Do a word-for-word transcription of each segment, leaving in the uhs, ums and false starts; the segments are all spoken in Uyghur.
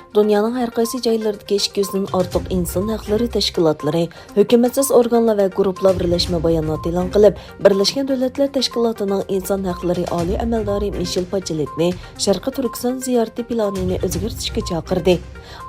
دۇنيانىڭ ھەر قايسى جايلىرىدىكى ئىككى يۈزدىن ئارتۇق ئىنسان ھەقلىرى تەشكىلاتلىرى، ھۆكۈمەتسىز ئورگانلار ۋە گۇرۇپپىلار بىرلەشمە بايانات ئېلان قىلىپ، بىرلەشكەن دۆلەتلەر تەشكىلاتىنىڭ ئىنسان ھەقلىرى ئالىي ئەمەلدارى مىشېل باچېلېتنى شەرقىي تۈركىستان زىيارىتى پىلانىنى ئۆزگەرتىشكە چاقىردى.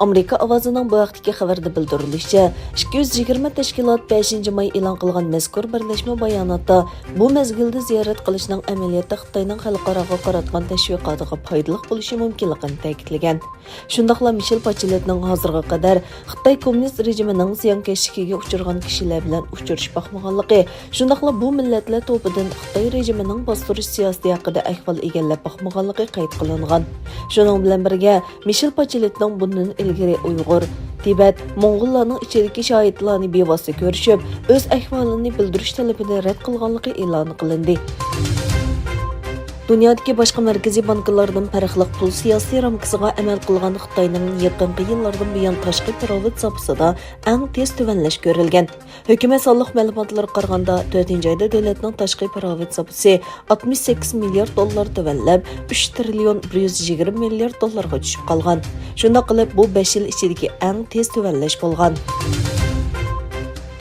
ئامېرىكا ئاۋازىنىڭ بۇ ھەقتىكى خەۋەردە بىلدۈرۈلۈشىچە، ئىككى يۈز يىگىرمە تەشكىلات بەشىنچى ماي ئېلان قىلغان مەزكۇر بىرلەشمە باياناتتا بۇ مەزگىلدە زىيارەت قىلىشنىڭ ئەمەلىيەتتە خىتاينىڭ خەلقئاراغا قاراتقان تەشۋىقاتىغا پايدىلىق بولۇشى مۇمكىنلىقىنى تەكىتلىگەن. شۇنداقلا مىشېل باچېلېتنىڭ ھازىرغا قەدەر خىتاي كوممۇنىست رېجىمىنىڭ زىيانكەشلىكىگە ئۇچرىغان كىشىلەر بىلەن ئۇچرىشىپ باقمىغانلىقى، شۇنداقلا بۇ مىللەتلەر توپىدىن خىتاي رېجىمىنىڭ باستۇرۇش سىياسىتى ھەققىدە ئەھۋال ئىگىلەپ باقمىغانلىقى قەيت قىلىنغان. شۇنىڭ بىلەن بىرگە، مىشېل باچېلېتنىڭ بۇندىن ئىلگىرى ئۇيغۇر، تىبەت، موڭغۇللارنىڭ ئىچىدىكى شاھىتلارنى بىۋاسىتە كۆرۈشۈپ، ئۆز ئەھۋالىنى بىلدۈرۈش تەلىپىنى رەت قىلغانلىقى ئېلان قىلىندى. دۇنيادىكى باشقا مەركىزىي بانكىلاردىن پەرقلىق پۇل سىياسىتى رامكىسىغا ئەمەل قىلغان خىتاينىڭ يېقىنقى يىللاردىن بۇيان تاشقى پىراۋىت زاپىسىدا ئەڭ تېز تۆۋەنلەش كۆرۈلگەن. ھۆكۈمەت سانلىق مەلۇماتلىرىغا قارىغاندا، تۆتىنچى ئايدا دۆلەتنىڭ تاشقى پىراۋىت زاپىسى ئاتمىش سەككىز مىليارد دوللار تۆۋەنلەپ، ئۈچ تىرىليون بىر يۈز يىگىرمە مىليارد دوللارغا چۈشۈپ قالغان. شۇنداق قىلىپ، بۇ بەش يىل ئىچىدىكى ئەڭ تېز تۆۋەنلەش بولغان.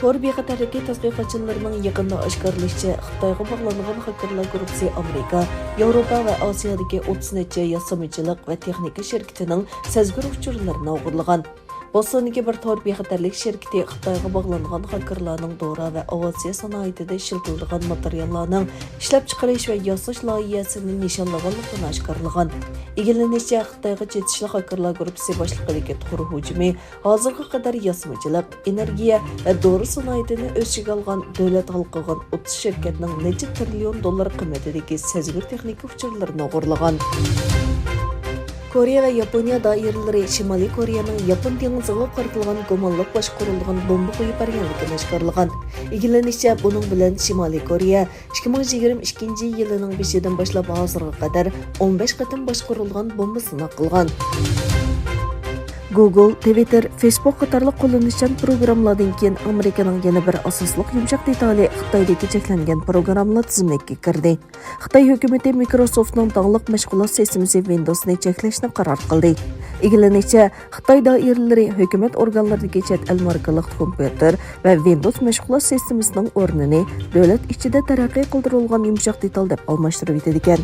تور بىخەتەرلىكى تەتقىقاتچىلىرىنىڭ يېقىندا ئاشكارىلىشىچە، خىتايغا باغلانغان خاكېرلار گۇرۇپپىسى ئامېرىكا، ياۋروپا ۋە ئاسىيادىكى ئوتتۇز نەچچە ياسىمىچىلىق ۋە تېخنىكا شىركىتىنىڭ سەزگۈر ئۇچۇرلىرىنى ئوغرىلىغان. بوستوندىكى بىر تور بىخەتەرلىك شىركىتى خىتايغا باغلانغان خاكېرلارنىڭ دورا ۋە ئاۋىئاتسىيە سانائىتىدە ئىشلىتىلىدىغان ماتېرىياللارنىڭ ئىشلەپچىقىرىش ۋە ياساش لايىھەسىنى نىشانلىغانلىقىنى ئاشكارىلىغان. ئىگىلىنىشىچە، خىتايغا چېتىشلىق خاكېرلار گۇرۇپپىسى باشلىقىدىكى تور ھۇجۇمى ھازىرغا قەدەر ياسىمىچىلىق، ئېنېرگىيە ۋە دورا سانائىتىنى ئۆز ئىچىگە ئالغان دۆلەت ھالقىغان ئوتتۇز شىركەتنىڭ نەچچە تىرىليون دوللار قىممىتىدىكى سەزگۈر تېخنىكا ئۇچۇرلىرىنى ئوغرىلىغان. كورېيە ۋە ياپونىيە دائىرىلىرى شىمالىي كورېيەنىڭ ياپون دېڭىزىغا قارىتىلغان گۇمانلىق باشقۇرۇلىدىغان بومبا قويۇپ بەرگەنلىكىنى ئاشكارىلىغان. ئىگىلىنىشىچە، بۇنىڭ بىلەن شىمالىي كورېيە ئىككى مىڭ يىگىرمە ئىككىنچى يىلىنىڭ بېشىدىن باشلاپ ھازىرغا قەدەر ئون بەش قېتىم باشقۇرۇلغان بومبا سىناق قىلغان. گۇگل، تىۋىتتېر، فېيسبۇك قاتارلىق قوللىنىشچان پروگراممىلاردىن كېيىن ئامېرىكىنىڭ يەنە بىر ئاساسلىق يۇمشاق دېتالى خىتايدىكى چەكلەنگەن پروگراممىلار تىزىملىكىگە كىردى. خىتاي ھۆكۈمىتى مىكروسوفتنىڭ داڭلىق مەشغۇلات سىستېمىسى ۋىندوۋسنى چەكلەشنى قارار قىلدى. ئىگىلىنىشىچە، خىتاي دائىرىلىرى ھۆكۈمەت ئورگانلىرىدىكى چەت ئەل ماركىلىق كومپيۇتېر ۋە ۋىندوۋس مەشغۇلات سىستېمىسىنىڭ ئورنىنى دۆلەت ئىچىدە تەرەققىي قىلدۇرۇلغان يۇمشاق دېتال دەپ ئالماشتۇرۇۋېتىدىكەن.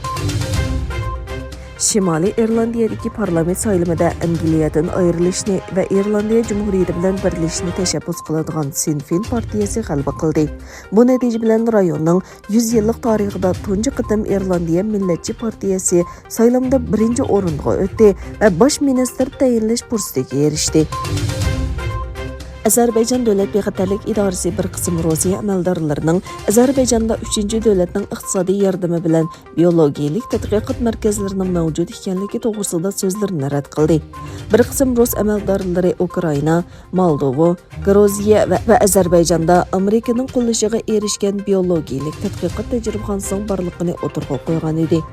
شىمالىي ئىرلاندىيەدىكى پارلامېنت سايلىمىدا ئەنگلىيەدىن ئايرىلىشنى ۋە ئىرلاندىيە جۇمھۇرىيىتى بىلەن بىرلىشىشنى تەشەببۇس قىلىدىغان سىن فېين پارتىيەسى غەلىبە قىلدى. بۇ نەتىجە بىلەن رايوننىڭ يۈز يىللىق تارىخىدا تۇنجى قېتىم ئىرلاندىيە مىللەتچى پارتىيەسى سايلامدا بىرىنچى ئورۇنغا ئۆتتى ۋە باش مىنىستىر تەيىنلەش پۇرسىتىگە ئېرىشتى. ئەزەربەيجان دۆلەت بىخەتەرلىك ئىدارىسى بىر قىسىم روسىيە ئەمەلدارلىرىنىڭ ئەزەربەيجاندا ئۈچىنچى دۆلەتنىڭ ئىقتىسادىي ياردىمى بىلەن بىيولوگىيەلىك تەتقىقات مەركەزلىرىنىڭ مەۋجۇت ئىكەنلىكى توغرىسىدا سۆزلىرىنى رەت قىلدى. بىر قىسىم رۇس ئەمەلدارلىرى ئۇكرائىنا، مالدوۋا، گرۇزىيە ۋە، ۋە ئەزەربەيجاندا ئامېرىكىنىڭ قوللىشىغا ئېرىشكەن بىيولوگىيەلىك تەتقىقات تەجرىبىخانىسىنىڭ بارلىقىنى ئوتتۇرىغا قويغان ئىدى.